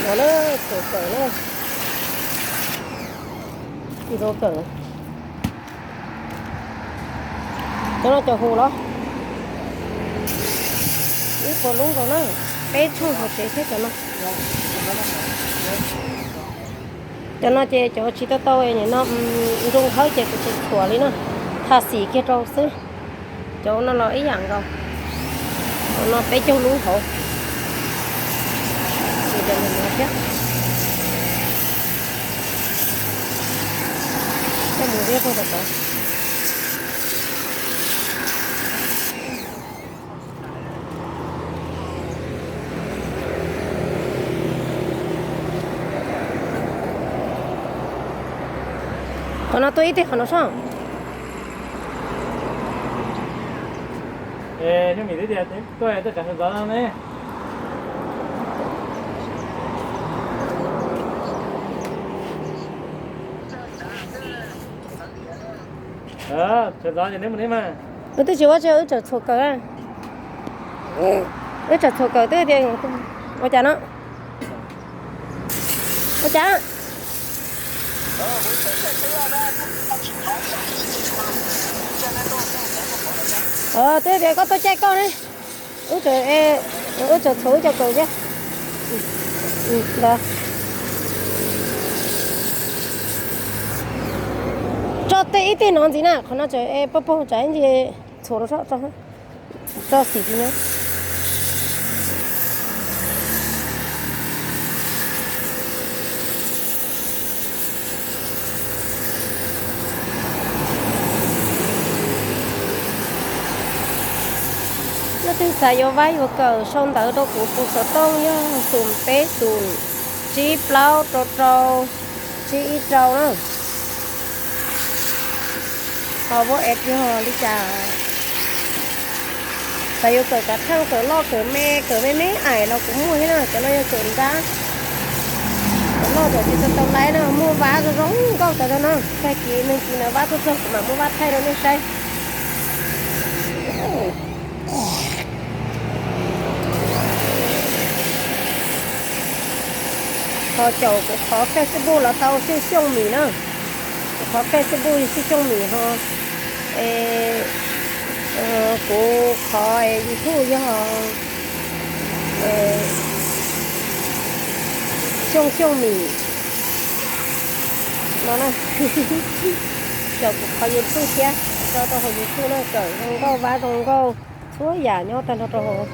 Ntxuav kawm na, ntxuav kawm. Cov no cov hu los? Ib puas lub nkaus na, peb tshooj hauv tsev thiab cov no. Cov no ces cov tsis tau tau nim no nroo hawb ces kuv tsis txhuam li na, tha xim kiag rau xwb. Cov no los ib yam nkaus, cov no peb caug lub hauv. Thiab, coj mus ziab puag tom tod. Qhov no tuaj ib teg qhov no soj. Xyoo Mim twb tias tuaj tuaj txav ntxov no ne. Txav ntxov ces neb mus neb mas. Wb twb tsis ua tsi, wb tseem txhuam kawm. Wb tseem txhuam kawm twb tias ua cas no. Ua cas? Twb tias koj tuaj caij koj ne. Wb tseem, wb tseem txhuam wb cov kawm thiab. Tso tej ib teg no ntxiv na, qhov no tseem pog pog tsam ntsis txhuam rau soj tso, tso xim ntxiv na. Leej twg xav yuav vab yuav kawm sau ntawv rau kuv, kuv xov tooj yog xum peb xum tsib plaub rau rau tsib ib rau na. Ho vab es yog li cas xav yuav kawm kav theej, kawm loj kawm me, kawm me me aim los kuv muaj thiab na. Cov no yog kawm nrab, kawm loj kawm tsis tau tau laib na, muaj vab zoo zoo nkauj tas zog no. Tag kis neeg kis no vab tuaj txog kuv mam muab vab thaij rau nej saib. Ho caum kuv qhov Facebook los tau Xyooj Xyooj Mim na. Kuv qhov Facebook yog Xyooj Xyooj Mim ho, kuv qhov YouTube yog Xyooj Xyooj Mim no na. Caum kuv qhov YouTube thiab, tso rau hauv YouTube na, kawm zoo nkauj vab zoo nkauj txhua yam nyob tag nrho rau hauv.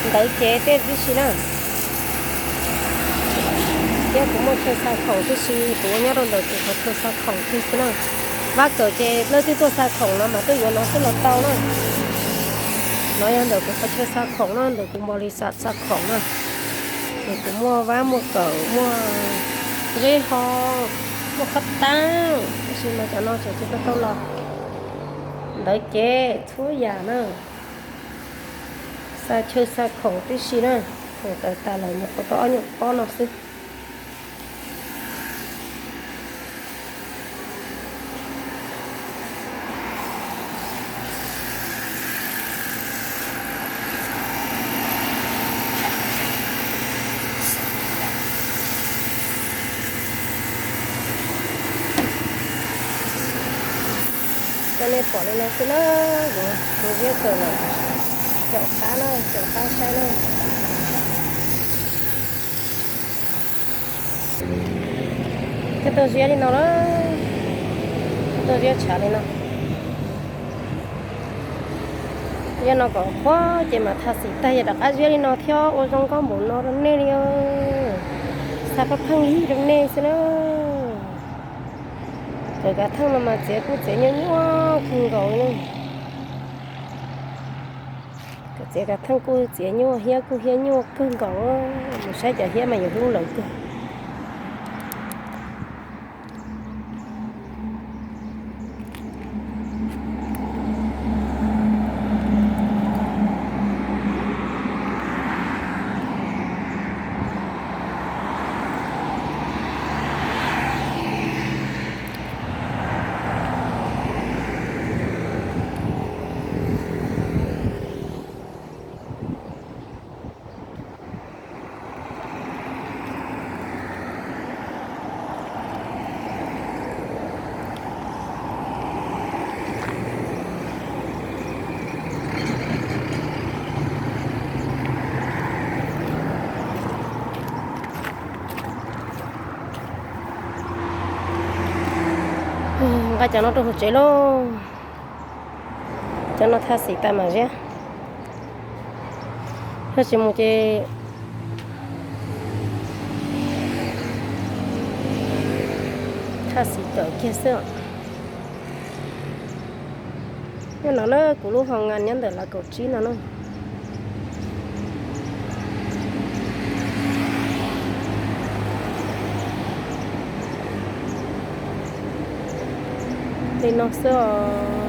Ntawv cev tej tib si na. Thiab kuv muaj chaw xa khoom tib si, kuv ua nyob rau ntawm kuv qhov chaw xa khoom tib si na. Vab kawm ces leej twg tuaj xa khoom no mas tuaj yuav no xwb los tau na. No yog ntawm kuv qhov chaw xa khoom na, ntawm kuv npau li xa, xa khoom na. Ces kuv muaj vab muaj kawm muaj zeb ho, muaj qhab taab, tab sis mas cov no tseem tsis tau tau los. Ntawv cev txhua yam na. Xa chaw xa khoom tib si na. Khoom tawv tas lawm nyuam qhuav tau ob nyuag pob no xwb. Coj nej pom li no xwb na, kuv mus ziab kawm lawm, caum qab na, caum qab saib na. Coj tuaj ziab li no na, coj tuaj ziab tshav li no. Ziab no kom qhuav ces mam tha xim tag, yog rov qab ziab li no thiab ua zoo nkauj npaum no rau nej li. Xa pheej pheej yig rau nej xwb na. Kawm kav theej no mas txiav kuj txiav nyuaj nyuaj kawg nkaus li. Kawm txiav kav theej kuj txiav nyuaj, hiab kuj hiab nyuaj kawg nkaus. Mus saib cov hiab mas yuav hlub lawv kawg. Cov no rau hauv tsev lauj. Cov no thaj xim tas mam ziab. Yog tsis mus ces thaj xim tawm kiag xwb os. Nyob no na, kuv lub hoo nyob ntawm lawv kaum tsib no na. Li no xwb os.